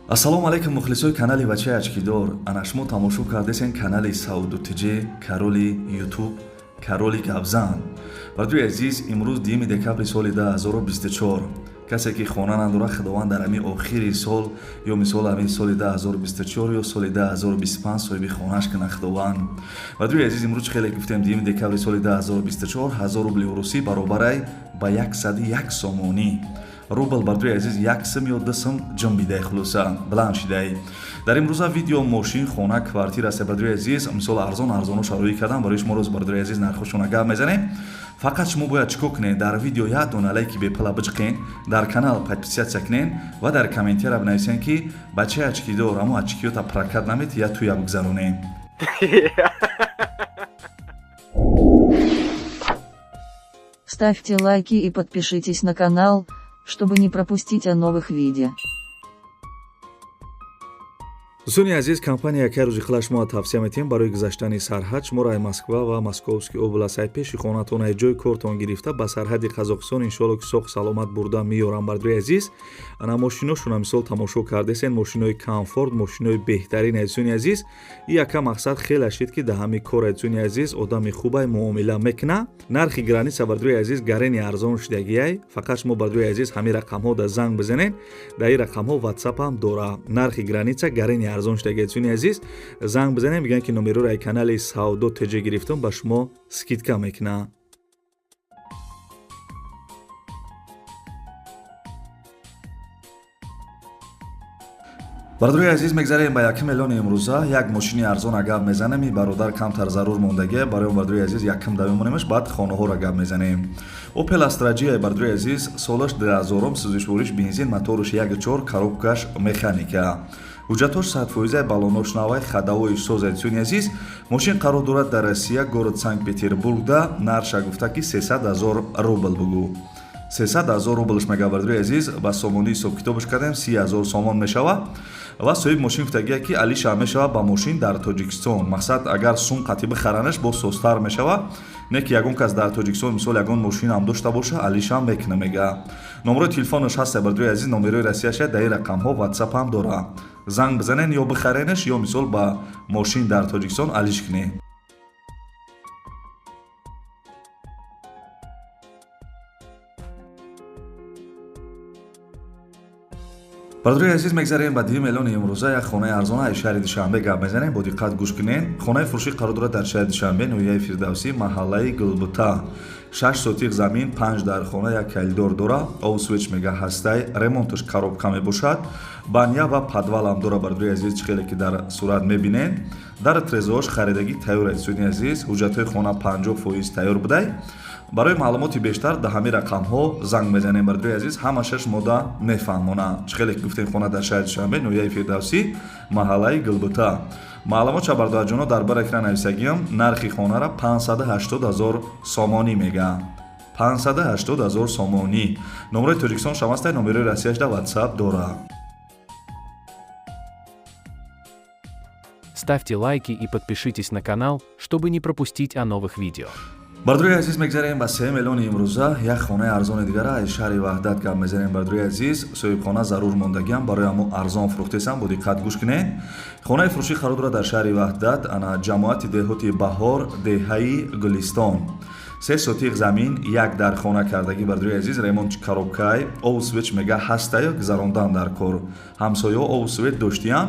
Ассалому алайкум, мухлисои канали Бачаи Очкидор. Ана шумо тамошо кардесен канали Сауду ТЖ, короли Ютуб, короли гапзан. Бардуи азиз, имрӯз 2 декабри соли 2024. Касе ки хона надорад, Худованд дар ҳамин охири сол ё мисол ҳамин соли 2024 ё соли 2025 соҳиби хонаш кунад Худованд. Бардуи азиз, имрӯз хеле гуфтем, 2 декабри соли 2024, 1000 рубли русӣ баробарай ба 101 сомонӣ. Рубл, бардуи азиз, як сим ё ду сим ҷунбидай, хулоса баланд шидай. Дар имрӯза видео мошин, хона, квартира аст, бардуи азиз. Мисол, арзон арзоно шароӣ кардам барои шумо. Рӯз, бардуи азиз, нархошона гап мезанем. Фақат шумо бояд чӣ кор кунед? Дар видео як дона лайки бепала биҷиқен, дар канал подписаться кунен ва дар комментария бинависен, ки бачаи очкидор амо очкиёта прокат намед, я туя бигзаронем. Ставьте лайки и подпишитесь на канал, чтобы не пропустить о новых видео. Дӯстони азиз, компания яке рӯзи хела шумо тавсия метиҳем барои гузаштани сарҳад. Шуморо ай Москва ва Московский област, ай пеши хонатон, ай ҷои кортон гирифта, ба сарҳади Қазоқистон иншоалло ки соғ саломат бурда меёрам. Бардои азиз, ана мошиношона мисол тамошо кардесен, мошинои комфорт, мошинои беҳтарин. Азизони азиз, и яка мақсад хеле шид, ки да ҳами кор, азизони азиз, одами хубай муомила мекуна. Нархи граница, бардои азиз, гарени арзон шудагиай. Фақат шумо, бардои азиз, ҳамин рақамҳо да занг бизанед. Дар ин рақамҳо ватсапам дора. Нархи граница гарени арзон шудаги. Азизони азиз, занг бизанем, мегӯянд, ки номероро ай канали Савдо ТЖ гирифтум, ба шумо скидка мекунад. Бародарои азиз, мегзарем ба якум эълони имрӯза. Як мошини арзона гап мезанем. И бародар камтар зарур мондагия барои он, бародарои азиз, якум да мемонемаш, баъд хонаҳоро гап мезанем. Опел Астра G, бародарои азиз, солаш 2000, сӯзишвориш бензин, моторш 1.4, коробкаш механика, ҳуҷҷатош 100%, балонош навай, ходовои соз. Азизони азиз, мошин қарор дорад дар Россия, город Санкт Петербургда. Нарша гуфта, ки 300 ҳазор рубл бугӯ, 300 ҳазор рублш мега. Бародарои азиз, ба сомонӣ ҳисобкитобаш кардем, 30 ҳазор сомон мешавад. Ва соҳиби мошин гуфтагия, ки алиша мешавад ба мошин дар Тоҷикистон. Мақсад, агар сум қатъӣ бихаранаш, боз созтар мешавад. Не ки ягон кас дар Тоҷикистон мисол ягон мошинам дошта боша, алишам мекуна, мега. Номерои телефонаш ҳаста, бародарои азиз, номерои Россияша. Дар ин рақамҳо ватсапам дора. Занг бизанен, ё бихаренаш, ё мисол ба мошин дар Тоҷикистон алиш кунед. Бародарои азиз, мегзарем ба дуюм эълони имрӯза. Як хонаи арзона аз шаҳри Душанбе гап мезанем, бо диққат гӯш кунед. Хонаи фурӯшӣ қарор дорад дар шаҳри Душанбе, ноҳияи Фирдавсӣ, маҳаллаи Гулбута. 6 сотих замин, панҷ дар хона, як коридор дора. Об, свет мега ҳастай, ремонташ коробка мебошад, баня ва подвалам дора. Бародарои азиз, чӣ хеле ки дар сурат мебинед, дар трезош харидагӣ тайёр. Азизони азиз, ҳуҷҷатҳои хона 50% тайёр будай. Барои маълумоти бештар да ҳамин рақамҳо занг мезанем. Бародарои азиз, ҳама шаш мода мефаҳмона. Чӣ хеле ки гуфтем, хона дар шаҳри Душанбе, ноҳияи Фирдавсӣ, маҳаллаи Гулбута. Маълумот бародарҷоно дар бар экран нависагиам. Нархи хонара 580 ҳазор сомонӣ мега, 580 ҳазор сомонӣ. Номерои Тоҷикистон шамастай, номерои Россияшда ватсап дора. Ставьте лайки и подпишитесь на канал, чтобы не пропустить о новых видео. Бародарои азиз, мегзарем ба сеюм эълони имрӯза. Як хонаи арзони дигара аз шаҳри Ваҳдат гап мезанем. Бародарои азиз, соҳибхона зарур мондагиам, барои ҳамо арзон фурӯхтесам, бо диққат гӯш кунед. Хонаи фурӯшӣ қарор дорад дар шаҳри Ваҳдат, ана ҷамоати деҳоти Баҳор, деҳаи Гулистон. 3 сотих замин, як дар хона кардагӣ. Бародарои азиз, ремонт коробкай, об, свет мега ҳастаю, гузарондан дар кор. Ҳамсояҳо об, свет доштиян.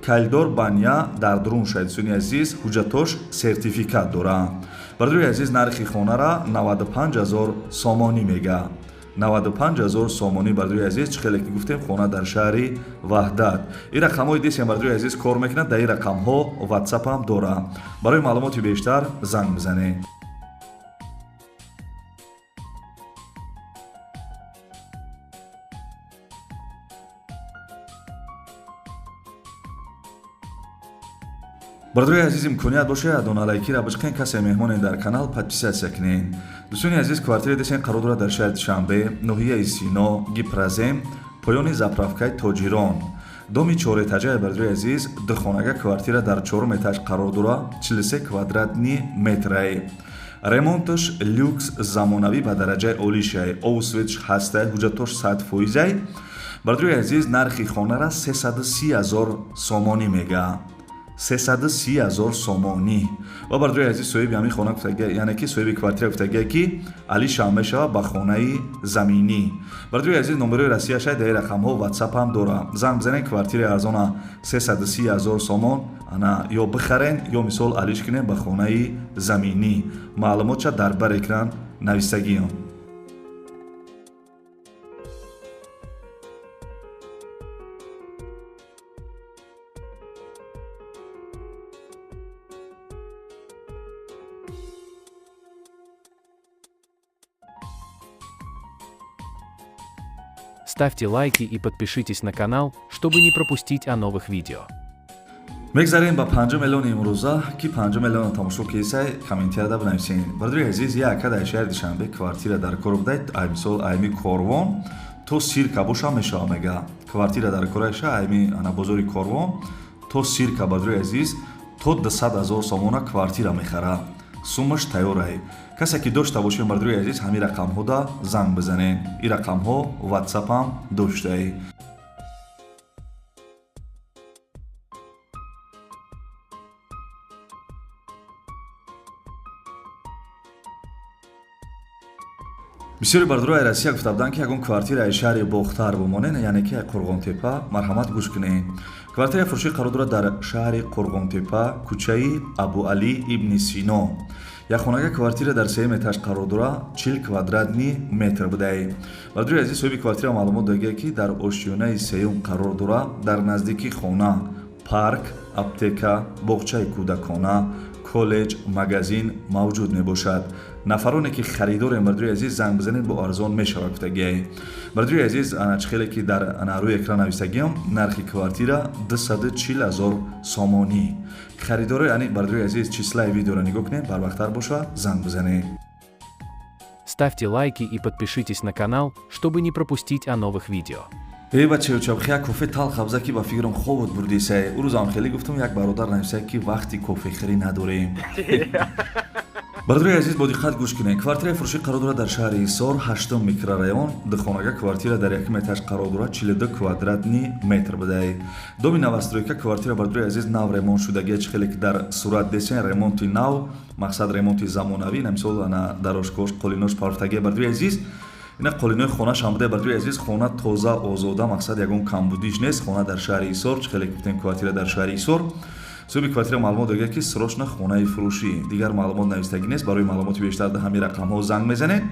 Коридор, баня дар дурун шад. Дӯстони азиз, ҳуҷҷатош сертификат дора. Бародарои азиз, нархи хонара 95 ҳазор сомонӣ мега, 95 ҳазор сомонӣ. Бародарои азиз, чӣ хеле ки гуфтем, хона дар шаҳри Ваҳдат. Ин рақамҳои десем, бародарои азиз, кор мекунад. Дар ин рақамҳо ватсапам дора. Барои маълумоти бештар занг бизанед. Бародарои азиз, имконият бошад, дона лайкира бишқен. Касе меҳмоне дар канал, подписаться кунед. Дӯстони азиз, квартираи десен қарор дорад дар шаҳри Душанбе, ноҳияи Сино, Гипрозем, поёни заправкаи Тоҷирон, доми чорэтажаи. Бародарои азиз, духонага квартира дар чорум этаж қарор дорад, 43 квадратный метрае. Ремонташ люкс, замонавӣ, ба дараҷаи олишай. Об, светш ҳастай, ҳуҷҷатош 100%. Бародари азиз, нархи хонара 330 ҳазор сомонӣ мега. 330 ҳазор сомонӣ. Ва бародари азиз, соҳиби ҳамин хона гуфтага, яъне ки соҳиби квартира гуфтага, ки алишам мешава ба хонаи заминӣ. Бародари азиз, номерои Россияша дар рақамҳо WhatsApp ҳам дора. Занг бизанед, квартираи арзона 330 ҳазор сомон ана ё бихарен, ё мисол алиш кунен ба хонаи заминӣ. Маълумотша дар бар экран нависагиам. Ставьте лайки и подпишитесь на канал, чтобы не пропустить о новых видео. Мегзарем ба панҷум эълони имрӯза, ки панҷум эълонро тамошо кисай, комментарияда бинависен. Бародари азиз, як ака дар шаҳри Душанбе квартира дар кор будай, ай мисол айми Корвон то Сирка боша мешава мега. Квартира дар кораша айми ана бозори Корвон то Сирка, бародари азиз, то 200 ҳазор сомона квартира мехара. Суммаш тайёрай. Касе ки дошта бошем, бародари азиз, ҳамин рақамҳода занг бизанед. Ин рақамҳо WhatsApp-ам доштай. Бисёри бародарои Россия гуфта буданд, ки ягон квартираи шаҳри Бохтар бимонед, яъне ки Қурғонтепа. Марҳамат, гӯш кунед. Квартираи фурӯшӣ қарор дорад дар шаҳри Қурғонтепа, кӯчаи Абуалӣ ибни Сино. Як хонага квартира дар сеюм этаж қарор дорад, 40 квадратный метр будай. Бародари азиз, соҳиби квартира маълумот додагия, ки дар ошёнаи сеюм қарор дорад, дар наздикии хона парк, аптека, боғчаи кӯдакона, коллеҷ, магазин мавҷуд мебошад. Нафароне ки харидорем, бародари азиз, занг бизанед, бо арзон мешавад гуфтагиай. Бародари азиз, ана чӣ хеле ки дар ана рӯи экран нависагиам, нархи квартира 240 ҳазор сомонӣ. Харидоро, яъне бародари азиз, числаи видеоро нигоҳ кунед, барвақттар боша, занг бизанед. Ставьте лайки и подпишитесь на канал, чтобы не пропустить о новых видео. Эй бачаючаб, як кофе талх абза, ки ба фикрам хобот бурдисай. Ӯ рӯзам хеле гуфтам, як бародар нависай, ки вақти кофехӯрӣ надорем. Бародари азиз, бо диққат гӯш кунед. Квартираи фурӯшӣ қарор дорад дар шаҳри Ҳисор, ҳаштум микрорайон, духонага квартира дар якум этаж қарор дорад, 42 квадратный метр будай. Доми новостройка квартира, бародари азиз, нав ремонт шудагия, чӣ хеле ки дар сурат десен, ремонти нав, мақсад ремонти замонавӣ. На мисол ана дарошкош, қолинош парфтагия, бародари азиз, ина қолинои хонашам буда. Бародари азиз, хона тоза, озода, мақсад ягон камбудиш нест. Хона дар шаҳри Ҳисор, чӣ хеле ки гуфтем, квартира дар шаҳри Ҳисор. Соҳиби квартира маълумот додагия, ки срочно хонаи фурӯшӣ, дигар маълумот навистагӣ нест. Барои маълумоти бештар дар ҳамин рақамҳо занг мезанед.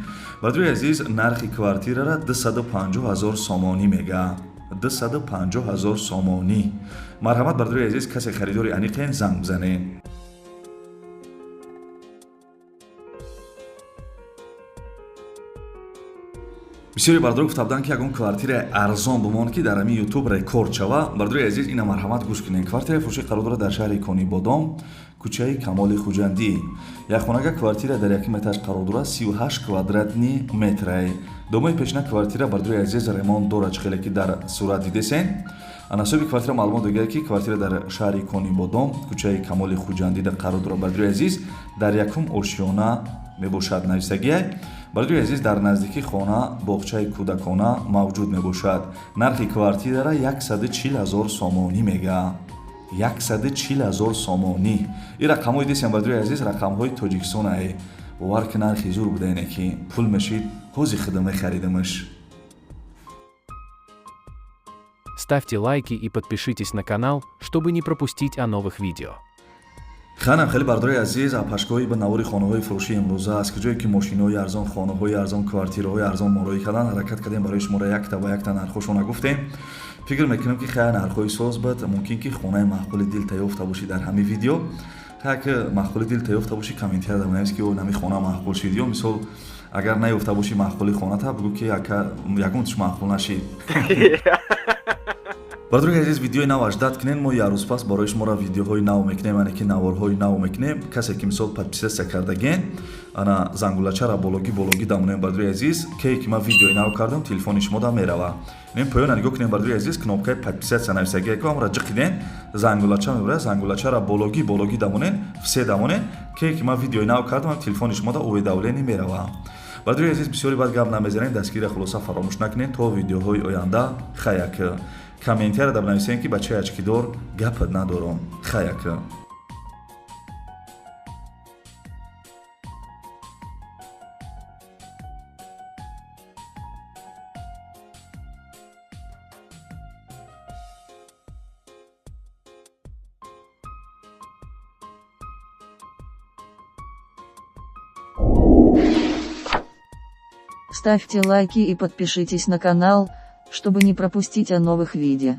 Бародари азиз, нархи квартирара 250 ҳазор сомонӣ мега, 250 ҳазор сомонӣ. Марҳамат, бародари азиз, касе харидори аниқен, занг бизанед. Бисёри бародаро гуфта буданд, ки ягон квартираи арзон бимон, ки дар ҳамин Ютуб рекорд шава. Бародари азиз, ина марҳамат, гӯш кунед. Квартираи фурӯшӣ қарор дорад дар шаҳри Конибодом, кӯчаи Камоли Хуҷандӣ. Якхонага квартира дар якум этаж қарор дорад, 38 квадратный метрай. Домои пешина квартира, бародари азиз, ремонт дорад, чӣ хеле ки дар сурат дидесен. Ана соҳиби квартира маълумот додагия, ки квартира дар шаҳри Конибодом, кӯчаи Камоли Хуҷандида қарор дорад. Бародари азиз, дар якум ошёна мебошад нависагия. Бародари азиз, дар наздикии хона боғчаи кӯдакона мавҷуд мебошад. Нархи квартирара 140 ҳазор сомонӣ мега, 140 ҳазор сомонӣ. Ин рақамҳои десем, бародари азиз, рақамҳои Тоҷикистонае. Бовар ки, нархи зур буда, ине ки пул мешид, ҳози худам мехаридамаш. Ставьте лайки и подпишитесь на канал, чтобы не пропустить о новых видео. Ханам хеле, бародари азиз, апашкоҳи ба навори хонаҳои фурӯшии имрӯза аст, ки ҷое ки мошинои арзон, хонаҳои арзон, квартираҳои арзон мороӣ кардан ҳаракат кардем. Барои шуморо якта ба якта нархҳошона гуфтем. Фикр мекунем, ки хеле нархҳои соз буд. Мумкин ки хонаи маъқули дил ёфта бошӣ дар ҳамин видео. Ки маъқули дил ёфта бошӣ, комментария навис, ки нами хона маъқул шид, ё мисол агар наёфта бошӣ маъқули хоната, бигӯ, ки ягон тиш маъқул нашид. Бародари азиз, видеои нав аждат кунед. Мо як рӯз пас барои шуморо видеоҳои нав мекунем, яъне ки наворҳои нав мекунем. Касе ки мисол подписаться кардаген, ана зангулачара бологӣ бологӣ дамонем. Бародари азиз, кее ки ман видеои нав кардам, телефони шумо да мерава. Нем поёна нигоҳ кунем, бародари азиз, кнопкаи подписаться нависагия, ки амра ҷиқиден, зангулача мебарад. Зангулачара бологӣ бологӣ дамонен, все дамонен. Кее ки ман видеои нав кардам, телефони шумо да уведомление мерава. Бардори азиз, бисёри бад гап намезанем, дастгирия хулоса фаромӯш накунед. То видеоҳои оянда хаяк. Комментария да бинависем, ки бачаи очкидор гап надорам. Хаяк. Ставьте лайки и подпишитесь на канал, чтобы не пропустить о новых видео.